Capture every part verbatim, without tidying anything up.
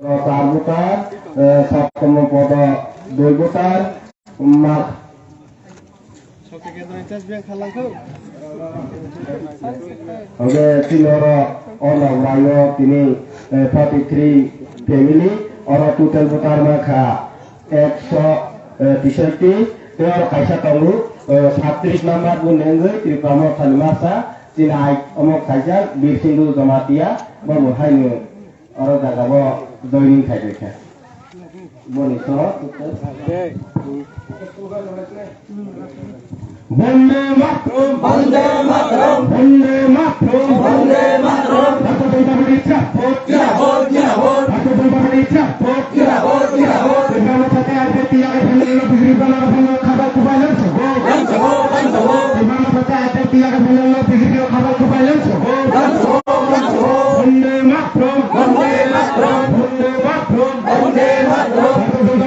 Char voter, eh, saptomo podo dui voter, ma- Oke, tini oro ono wrayo tini, eh, forty three family, oro total voter mankha ekso, eh, teishoti, tei oro kaisa tongo, eh, sattris number bo nengwi Tripura Motha ni masa, tini ai omo kaisa Birsinghu Jamatia, bobo haino oro jaga bo joining khai kha. Boni soro. Bonde Mataram! Bonde Mataram! Bonde Mataram! Bonde Mataram! Bharatiya Janata Party zindabad! Zindabad! Zindabad! Bharatiya Janata Party zindabad! Zindabad! Zindabad! Tripura Motha te R P F T yaga phailano bigri bana rok khabai kubai lamsogo. Lamsogo! Lamsogo! Tripura Motha te R P F T yaga phailano bigri khabai kubai lamsogo. Lamsogo! Lamsogo! Bonde Mataram! Bonde Mataram! Bonde Mataram! Bonde Mataram!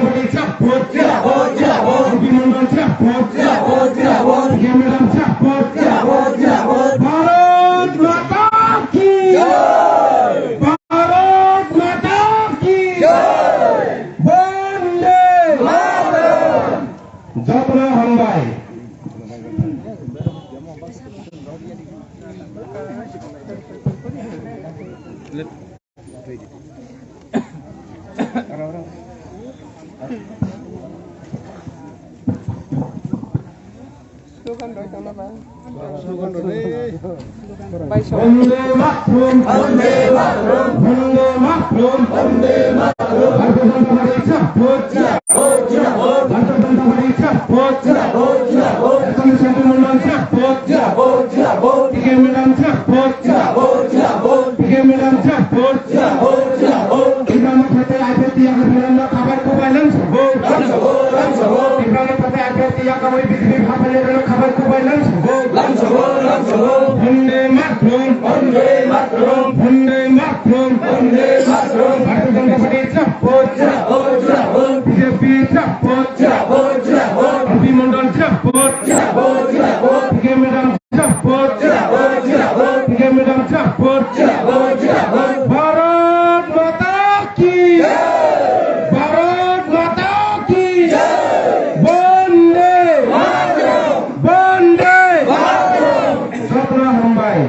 Bharatiya Janata Party zindabad! Zindabad! Zindabad! Bharatiya Janata Party zindabad! Zindabad! Zindabad! Bharatiya Janata Party zindabad! Zindabad! Zindabad! Bharat Mata ki jai! Bharat Mata ki jai! Bonde Mataram! Jotono hambai. Bonde Mataram! Bonde Mataram! Bonde Mataram! Bharatiya Janata Party zindabad! Bharatiya Janata Party zindabad! Zindabad! Zindabad! Assembly Central Mandal zindabad! Zindabad! Zindabad! P K Madam zindabad! Zindabad! Zindabad! P K Madam zindabad! Zindabad! Zindabad! Tripura Motha te R P F T yaga phailano khabai kubai lamsogo. Lamsogo! Lamsogo! Tripura Motha te R P F T yaga bai B J P phailano khabai kubai lamsogo. Lamsogo! Lamsogo! Bonde Mataram! Bonde Mataram! Bonde Mataram! Bonde Mataram! Bharatiya Janata Party zindabad! Zindabad! Zindabad! B J P zindabad! Zindabad! Zindabad! Happy Mandal zindabad! Zindabad! Zindabad! P K Madam zindabad! Zindabad! Zindabad! P K Madam zindabad! Zindabad! Zindabad! Bharat Mata ki jai! Bharat Mata ki jai! Bonde Mataram! Bonde Mataram! Jotono hambai.